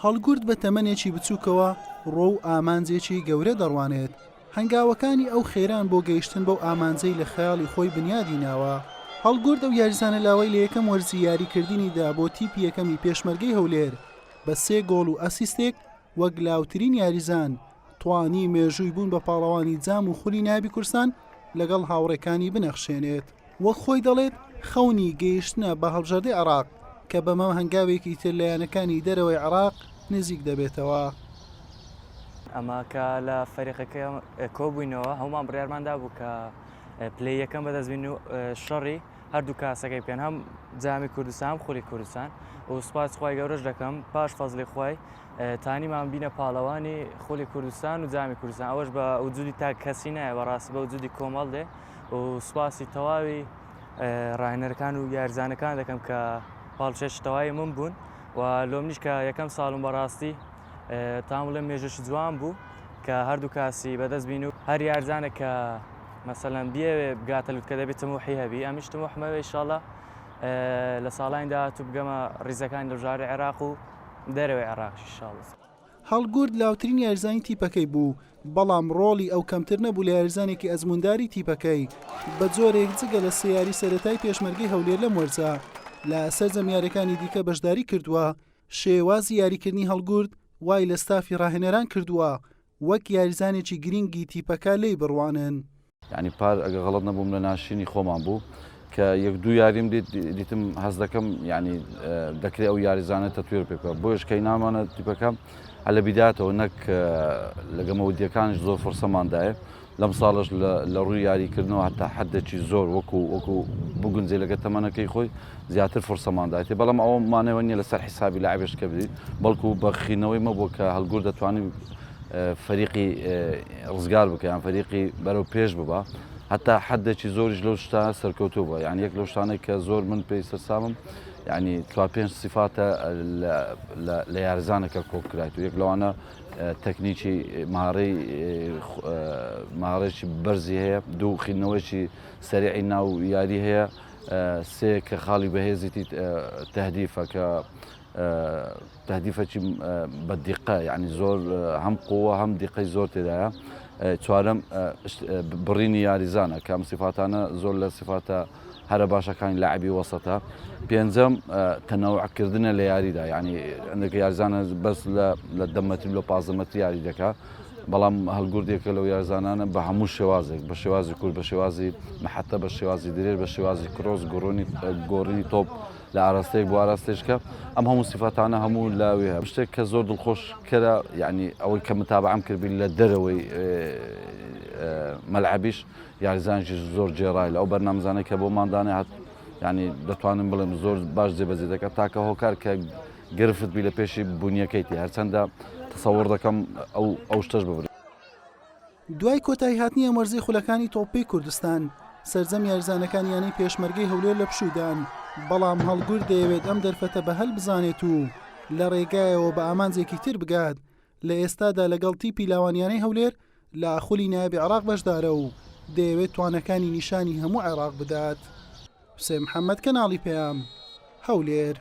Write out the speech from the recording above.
هەڵگورد بە تەمەنێکی بچووکەوە ڕووەو ئامانجێکی گەورە دەڕوانێت، هەنگاوەکانی ئەو خێران بۆ گەیشتن بەو ئامانجەی لە خەیاڵی خۆی بنیادی ناوە. هەڵگورد ئەو یاریزانە لاوەی لە یەکەم وەرزی یاریکردنیدا بۆ تیپی یەکەمی پێشمەرگەی هەولێر بە سێ گۆڵ و ئەسیستێک وەک لاوترین یاریزان توانی مێژووی بوون بە پاڵەوانی جام و خولی نایابی کوردستان لەگەڵ هاوڕێکانی بنەخشێنێت. وەک خۆی دەڵێت خەونی گەیشتنە بە هەڵبژاردەی عێراق کە بەمە هەنگاوێکی تر لە یانەکانی دەرەوەی عێراق نزیک دەبێتەوە. ئەمە کە لە فەریقەکە کۆبووینەوە هەموومان بڕیارمان دابوو کە پلەی یەکەم بەدەست بین و شەڕی هەردوو کاسەکەی بکەن هەم جامی کوردستان هەم خولی کوردستان و سوپاس خوای گەورەش دەکەم پاش فەزلی خوای تانیمان بینە پاڵەوانی خولی کوردستان و جامی کوردستان ئەوەش بە وجودی تاک کەسی نایە بەڕاستی بە وجودی کۆمەڵ دێ و سوپاسی تەواوی ڕاهێنەرەکان و یارزانەکان دەکەم کە پاڵپشت تەواوی من بوون و لۆمنیش کە یەکەم ساڵم بەڕاستی تام بڵێم مێژەش جوان بوو کە هەردوو کاسی بەدەست بین و هەر یارزانە کە مەسەلەن بیەوێ بگاتە لوتکە دەبێت تموحی هەبی ئەمیش تموحمەوێ ئیشاڵە لە ساڵانی داهاتوو بگەمە ڕیزەکانی هەڵبژاردەی عێراق و دەرەوەی عێراقیش ئیشاڵە. هەڵگورد لاوترین یاریزانی تیپەکەی بوو، بەڵام ڕۆڵی ئەو کەمتر نەبوو لە یاریزانێکی ئەزموونداری تیپەکەی، بە جۆرێک جگە لە سێ یاری سەرەتای پێشمەرگەی هەولێر لەم وەرزە، لە سەرجەم یارییەکانی دیکە بەشداری کردووە، شێوازی یاریکردنی هەڵگورد وای لە ستافی ڕاهێنەران کردووە وەک یاریزانێکی گرینگی تیپەکە لێی بڕوانن. یانی پار ئەگەر غەڵەت نەبووم لە ناشرینی خۆمان بوو کە یەک دوو یاریم دیت دیتم هەست دەکەم یعنی دەکرێ ئەو یاریزانە تەتوێر پێ بکە بۆیش کەی نامانە تیپەکە لە بیداتەوە نەک لە گەمەودیەکانیش زۆر فرسەماندایە لەم ساڵش لە ڕووی یاریکردنەوە هەتا حدێکی زۆر وەکو وەکو بگونجێ لەگە تەمەنەکەی خۆی زیاتر فرسەماندایێت بەڵام ئەوە مانەوە نیە لەسەر حیسابی لاعبێش کە بدیت بەڵکو بە خینەوەی مەبوو کە هەلگور دەتوانانی فەریقی ڕزگار بکە یان فەریقی بەرەو پێش ببا هەتا حدێکی زۆریش لەو شتە سەرکەوتوو بووە یعنی یەک لەو شتانەی کە زۆر من پێی سەرسامم یعنی چوار پێنج سیفاتە لە یارزانەکە کۆکرایت و یەک لەوانە تەکنیکی مهارەی مهارێکی بەرزی هەیە دوو خینەوەیکی سەریعی ناو یاری هەیە سێ کە خاڵی بەهێزیتی تهدیفە کە تهدیفەکی بە دیقە یعنی زۆر هەم قووە هەم دیقەی زۆر تێدایە چوارەم بڕینی یاریزانە کە ئەم سیفاتانە زۆر لە سیفاتە هەرە باشەکانی لاعبی وەسەتە پێنجەم تەنەوعکردنە لە یاریدا یعنی هەندێک یاریزانە بەس لە دە مەتر لە 15 مەتر یاری دەکا بەڵام هەڵگوردێکە لەو یارزانانە بە هەموو شێوازێک بە شێوازی کورت بە شێوازی محەتە بە شێوازی درێژ بە شێوازی کرۆس گۆڕۆنی گۆڕینی تۆپ لە ئاراستەیەک بۆ ئاراستەیەکە ئەم هەموو سیفاتانە هەموو لاوێ هەیە شتێک کە زۆر دڵخۆش کەرە یعنی ئەوەی کە متابعەم کردبی لە دەرەوەی مەلعەبیش یاریزانێکی زۆر جێڕای لە ئەو بەرنامزانەی کە بۆمان دانێ هات یعنی دەتوانم بڵێم زۆر باش جێبەجێ دەکات تاکە هۆکار کە گرفت بی لە پێشی بوونیەکەیتی هەرچەندە تەسەوڕ دەکەم ئەو ئەو شتەش ببرێت. دوای کۆتاییهاتنی ئەم وەرزەی خولەکانی تۆپپێی کوردستان، سەرجەم یاریزانەکانی یانەی پێشمەرگەی هەولێر لە پشوودان، بەڵام هەڵگورد دەیەوێت ئەم دەرفەتە بە هەل بزانێت و لە رێگایەوە بە ئامانجێکی تر بگات، لە ئێستادا لەگەڵ تیپی لاوان یانەی هەولێر لە خولی نایابی عێراق بەشدارە و دەیەوێت توانەکانی نیشانی هەموو عێراق بدات. حوسێن محەمەد، کەناڵی پەیام، هەولێر.